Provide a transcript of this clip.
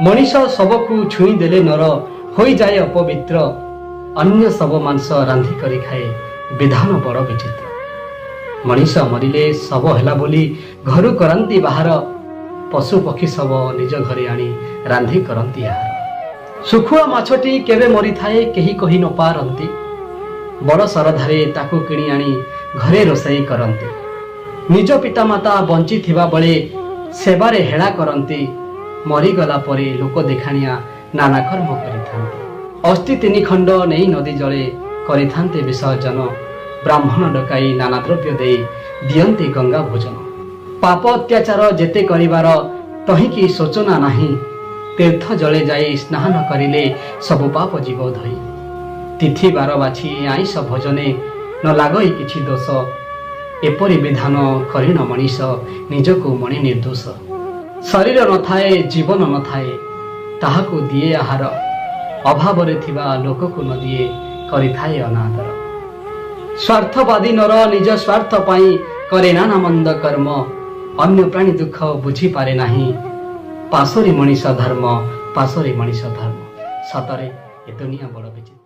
ମଣିଷ ଶବକୁ ଛୁଇଁ ଦେଲେ ନର ହୋଇଯାଏ ଅପବିତ୍ର। ଅନ୍ୟ ଶବ ମାଂସ ରାନ୍ଧି କରି ଖାଏ, ବିଧାନ ବଡ଼ ବିଚିତ୍ର। ମଣିଷ ମରିଲେ ଶବ ହେଲା ବୋଲି ଘରୁ କରନ୍ତି ବାହାର। ପଶୁ ପକ୍ଷୀ ଶବ ନିଜ ଘରେ ଆଣି ରାନ୍ଧି କରନ୍ତି ଆହାର। ଶୁଖୁଆ ମାଛଟି କେବେ ମରିଥାଏ, କେହି କହି ନ ପାରନ୍ତି। ବଡ଼ ଶରଧାରେ ତାକୁ କିଣି ଆଣି ଘରେ ରୋଷେଇ କରନ୍ତି। ନିଜ ପିତାମାତା ବଞ୍ଚିଥିବା ବେଳେ ସେବାରେ ହେଳା କରନ୍ତି। ମରିଗଲା ପରେ ଲୋକ ଦେଖାଣିଆ ନାନା କର୍ମ କରିଥାନ୍ତି। ଅସ୍ଥି ତିନି ଖଣ୍ଡ ନେଇ ନଦୀ ଜଳେ କରିଥାନ୍ତି ବିସର୍ଜନ। ବ୍ରାହ୍ମଣ ଡକାଇ ନାନା ଦ୍ରବ୍ୟ ଦେଇ ଦିଅନ୍ତି ଗଙ୍ଗା ଭୋଜନ। ପାପ ଅତ୍ୟାଚାର ଯେତେ କରିବାର, ତହିଁକି ଶୋଚନା ନାହିଁ। ତୀର୍ଥ ଜଳେ ଯାଇ ସ୍ନାନ କରିଲେ ସବୁ ପାପ ଯିବ ଧୋଇ। ତିଥି ବାର ବାଛି ଆଇଁଷ ଭୋଜନେ ନ ଲାଗଇ କିଛି ଦୋଷ। ଏପରି ବିଧାନ କରିଣ ମଣିଷ ନିଜକୁ ମଣି ନିର୍ଦ୍ଦୋଷ। ଶରୀର ନଥାଏ, ଜୀବନ ନଥାଏ, ତାହାକୁ ଦିଏ ଆହାର। ଅଭାବରେ ଥିବା ଲୋକକୁ ନ ଦିଏ, କରିଥାଏ ଅନାଦର। ସ୍ୱାର୍ଥବାଦୀ ନର ନିଜ ସ୍ୱାର୍ଥ ପାଇଁ କରେ ନାନା ମନ୍ଦ କର୍ମ। ଅନ୍ୟ ପ୍ରାଣୀ ଦୁଃଖ ବୁଝିପାରେ ନାହିଁ। ପାଶୋରି ମଣିଷ ଧର୍ମ, ପାଶୋରି ମଣିଷ ଧର୍ମ। ସତରେ ଏ ଦୁନିଆ ବଡ଼ ବିଚିତ୍ର।